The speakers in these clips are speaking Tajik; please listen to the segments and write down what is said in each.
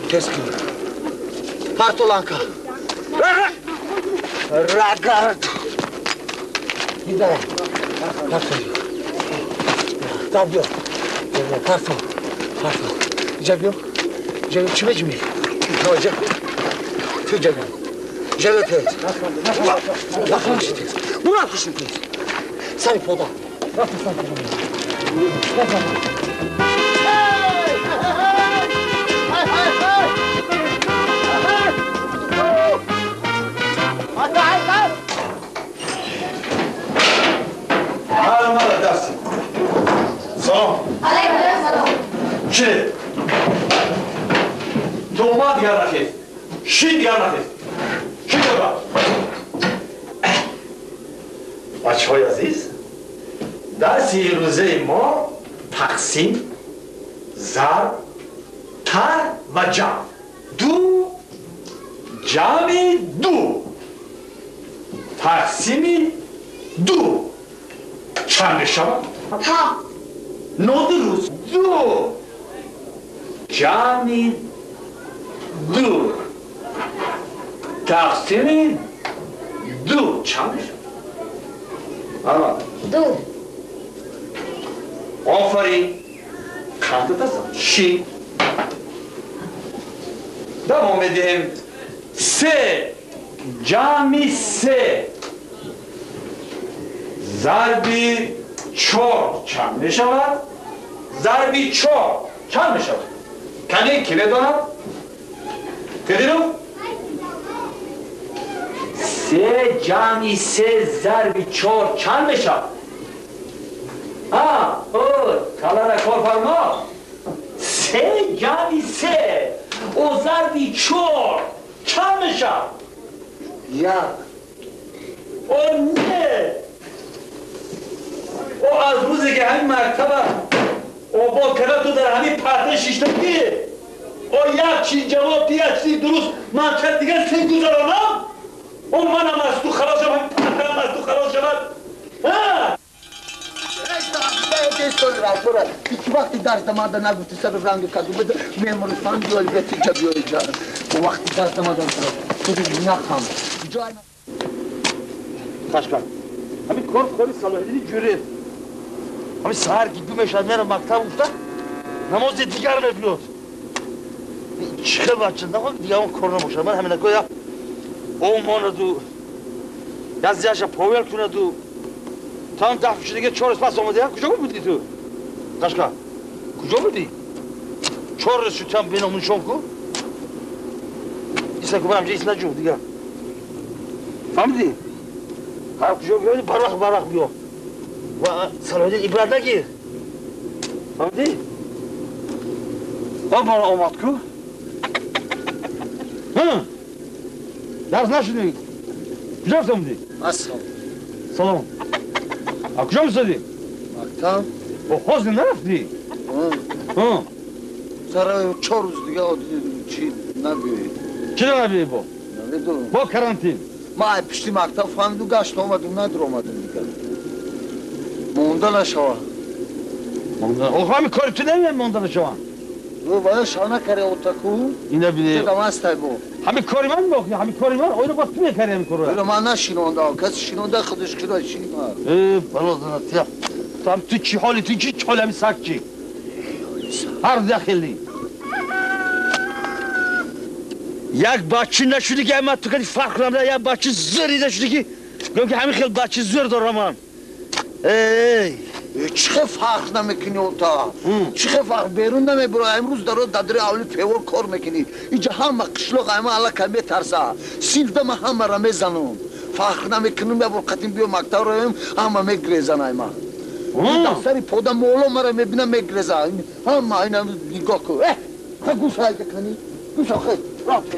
Тез кун. Партоланка. Рагард. Дида. Табио. Парто. Парто. Ҷабио. Ҷабио чӣ меҷмӣ? Таваҷҷӯҳ. Ту ҷабио. Ҷабио тез. Бурад кушин тез. Сари пода. Мала дарси. Салом. Алейкум салом. Ши. То омад дигар нахез. Ши дигар нахез. Ши дигар. Бачаҳои азиз, дарси рӯзаи мо тақсим, зарб, тар ва ҷамъ. Ду ҷамъи ду тақсими ду чанд мешавад? Ҳафт. Нодуруст. Ду ҷамъи ду тақсими ду чанд мешавад? Ду. Офарин. Қандатасан. Ши. Давом медиҳем. Се ҷамъи се зарби чор чанд мешавад? Зарби чор чанд мешавад? Кане ки медонад? Кадиров? Се ҷамъи се зарби чор чанд мешавад? О, калара корфармо. Се ҷамъи се о зарби чор чанд мешавад? Як. О не! О аз рӯзе ки ҳамин мактаба обод карда ту дар ҳамин парта шиштагӣ. О як чиз ҷавоб ди, як чизи дуруст ман чанд дигар се гузаронам? О манам аз ту халос шавам, ҳамин партаам аз ту халос шавад. Ҳеҷ вақти дарс дамада нагуфти сари ранги каду беда меморифан биёй бетиҷа биёй ҷа. Вақти дарс дамадан нахам. Қашқар. Ҳамин кор кори Салоҳиддини ҷӯрев. Ҳамин саҳар ки ду мешавад мерам мактаб гуфта намози дигар мебиёд. Чӣ хел бача наход дигар он кор набошад. Ман ҳаминако я омонаду я зияша повел кунаду там даф шудига чор рӯз пас омадӣ. Куҷо будӣ ту? Қашқар. Куҷо будӣ? Чор рӯз шуд там беномуншон ку? Исла ку барам ҷа исла ҷу дигар. Фаҳмидӣ? Ҳар куҷо биёди барвақт барвақт биё. Ва Салоҳиддин ибрат нагир. Фаҳмидӣ? О бора омад ку? Дарс нашудӣ? Куҷо рафта омадӣ? Ассалом. Салом. А куҷо мисодӣ? Мактаб. О ҳозир нарафтӣ? Сара чор рӯз дига чи набиёед. Чиро набиёед бо? Намедонам. Бо карантин. Ман ай пишти мактаб фаҳмиду гашт омадум, надиромадум дигар. Монда нашавам. Монда. Охо ҳамин кори ту намеяд монда нашавам. Вая шав накаре отаку. Ина бине. Ту бо. Ҳамин кори ман бо, ҳамин кори ман, оиро боз ту мекари ҳамин корро. Иро ман нашинонда, каси шинонда худаш кира чи ма. Э, бало занатия. Там ту чӣ ҳоли, ту чӣ ҳоли ҳамин саг чӣ? Ҳар рӯз як хелӣ. Як бача нашуди ки ман ту кади фарқ кунам, як бача зӯри нашуди ки гӯям ки ҳамин хел бача зӯр дорам ман. Эй! Чӣ хел фарқ намекунӣ ота? Чӣ хел фарқ берун намебура? Имрӯз даро дадри авли певор кор мекунӣ. Инҷа ҳама қишлоқ ама аллакай метарса. Синфда ман ҳамаро мезанам. Фарқ намекунам, як бор қатим биё мактаб роем, ҳама мегрезан ай ман. Дар сари пода моло мара мебинам мегреза. Ҳама ина нигоҳ кун. Э, гӯш ҳайда кунӣ. Гӯш охе, рафт.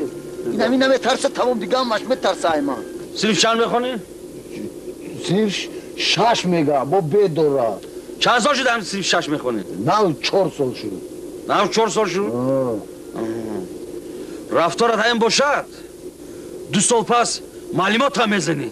Ина мина метарса, тамом дига ҳамаш метарса ай ман. Синф чанд мехонӣ? Синф шаш мега, бо бедора. Чанд сол шуд ҳам синф шаш мехонӣ? Нав чор сол шуд. Нав чор сол шуд? Рафторат ҳамин бошад, ду сол пас маълумотам мезанӣ.